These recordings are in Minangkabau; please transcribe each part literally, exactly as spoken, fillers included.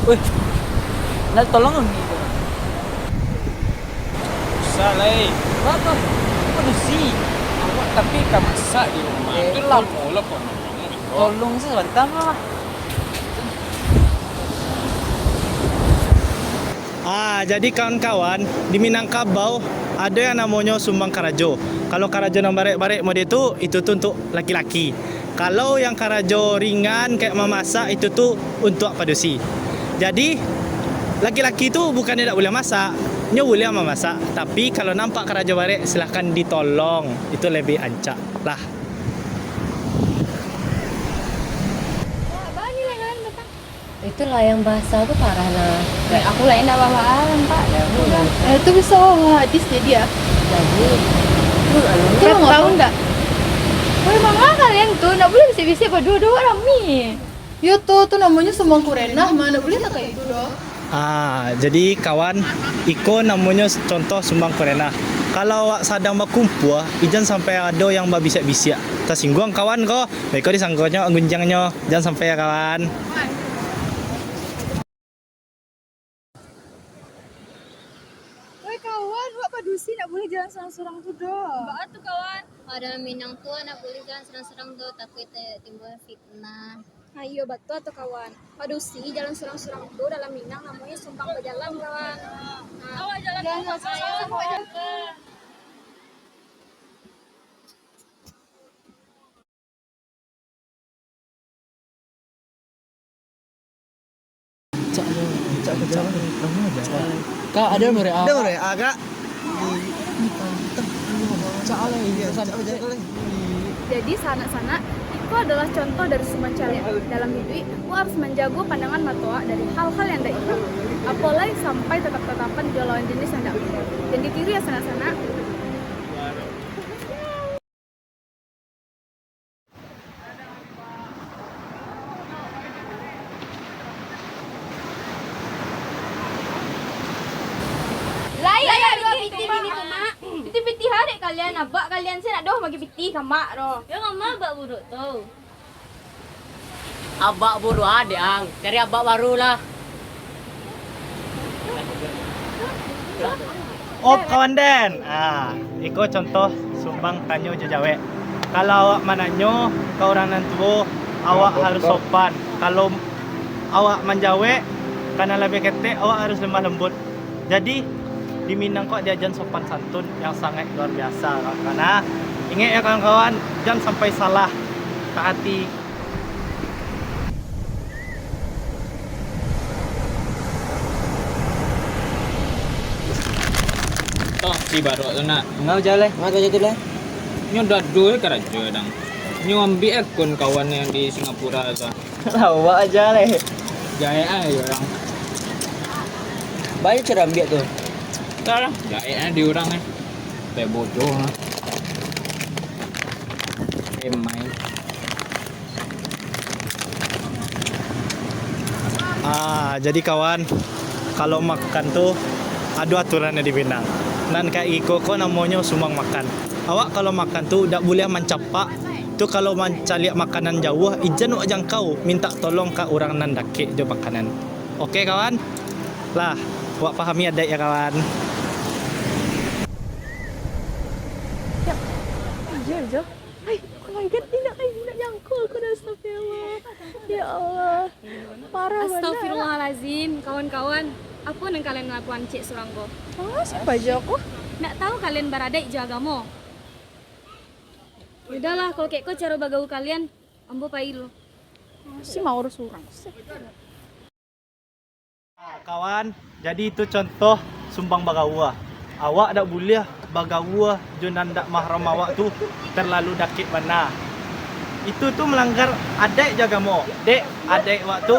Weh, nak tolong ni tu. Usah lai. Apa? Padusi. Awak tapi ka masak di rumah. Eh, tu lamo lah kok. Tolong sabanta lah. Ah, jadi kawan-kawan, di Minangkabau ado yang namonyo sumbang karajo. Kalau karajo nan barek-barek mode tu, itu tu untuk laki-laki. Kalau yang karajo ringan kayak mamasak, itu tu untuak padusi. Jadi, laki-laki tu bukannyo dak buliah masak, nyo buliah mamasak. Tapi kalau nampak karajo barek, silahkan ditolong. Itu lebih ancak lah. Itulah yang basah tu parah nah. Eh, aku lain dak apa-apa, nampak. Eh, tu bisa bawa hadis jadi ah. Jadi, tu anu, tu kan tahu ndak? Woi, manga kalian tu, ndak boleh bisik-bisik berdua-dua, rami. Yo tu, tu namonyo sumbang kurenah, mana boleh tak kayak itu doh. Ah, jadi kawan, iko namonyo contoh sumbang kurenah. Kalau awak sadang bakumpua, ijan sampai ado yang babisiak-bisiak. Tasingguang kawan ko, beko disangkonyo gunjiangnyo. Jan sampai ya, kawan. Woi kawan, wak padusi ndak buliah jalan surang-surang tu doh. Baa tu kawan? Wak dalam Minang tu ndak buliah jalan surang-surang doh, takuik timbul fitnah. Nah, iyo batua tu kawan. Padusi jalan surang-surang tu dalam Minang namonyo sumbang bajalan kawan. Nah, awak jalan surang-surang. Cak lo, cak kerja. Kak, ada nomor A? Ada nomor A, Kak? Cak lo, iya, cak lo. Jadi, sanak-sanak, iko adalah contoh dari sumbang caliak. Dalam hiduik, wak harus manjago pandangan mato wak dari hal-hal yang indak indak. Apolai sampai tatap-tatapan jo lawan jenis yang indak baiak. Jan ditiru ya, sanak-sanak. Lai, lai, dua pitih bini tu, Mak. Pitih-pitih arek kalian, abak kalian se ndak doh bagi pitih ka Mak doh. Yo, Mama, abak buruk tu. Abak buruk adek ang, cari abak baru lah. Oh, kawan den. Ah, iko contoh sumbang tanyo jo jawek. Kalau awak mananyo ka urang nan tuo, awak harus sopan. Kalau awak manjawek, ka nan labiah ketek, awak harus lemah lembut. Jadi, di Minang ko ado ajaran sopan santun yang sangat luar biasa, kawan-kawan. Nah, ingek ya, kawan-kawan, jan sampai salah ka ati. Oh, si Barok tu nak. Ngau jaleh. Ngau tu jadi leh. Nyo dado karajo dang. Nyo ambiak akun kawan yang di Singapura tu. Lawak aja leh. Gaek ah di urang. Baik cara ambiak tu. Entah lah, gaek ah di urang eh. Sampai bodoh lah. Emai. Ah, jadi kawan, kalau makan tu ado aturan di Minang. Nan kayak iko ko namonyo sumbang makan. Awak kalau makan tu dak buliah mancapak. Tu kalau mancaliak makanan jauah, ijan wak jangkau, mintak tolong ka urang nan dakek jo makanan. Oke, kawan? Lah, wak pahami adaik ya, kawan? Ya, iya jo. Hai, oh my God, indak, ai, indak nyangko aku dah, astagfirullah. Ya Allah, parah bana. Astagfirullahalazim, kawan-kawan. Apo nan kalian lakukan cek surang ko? Ah, siapa aja aku? Ndak tahu kalian baradaik jo agamo? Udahlah, kalau kek ko caro bagaul kalian, ambo pai dulu. Si mau urus urang. Kawan, jadi itu contoh sumbang bagaua. Awak dak buliah bagaua jo nan dak mahram awak tu terlalu dakek bana. Itu tu melanggar adaik jo agamo. Dek, adaik awak tu,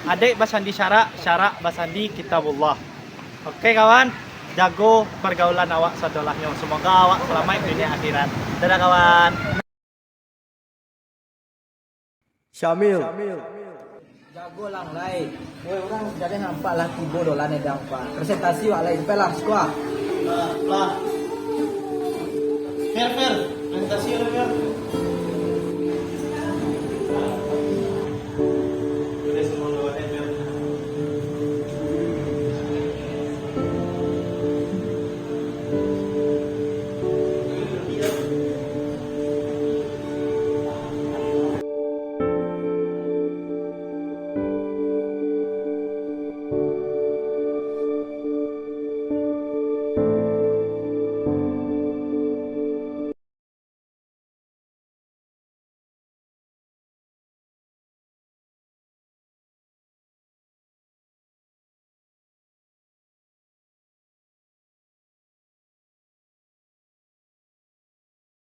adaik basandi syarak, syarak basandi kitabullah. Oke kawan, jago pergaulan awak sadolahnyo. Semoga awak salamaik dunia akhirat. Dadah kawan. Syamil. Jago lang lai. Woi, urang jadi nampak lah tibo dolan edang pa. Presentasi wak lai, cepat lah, squad. Lah, lah. Fair, fair. Presentasi fair, fair.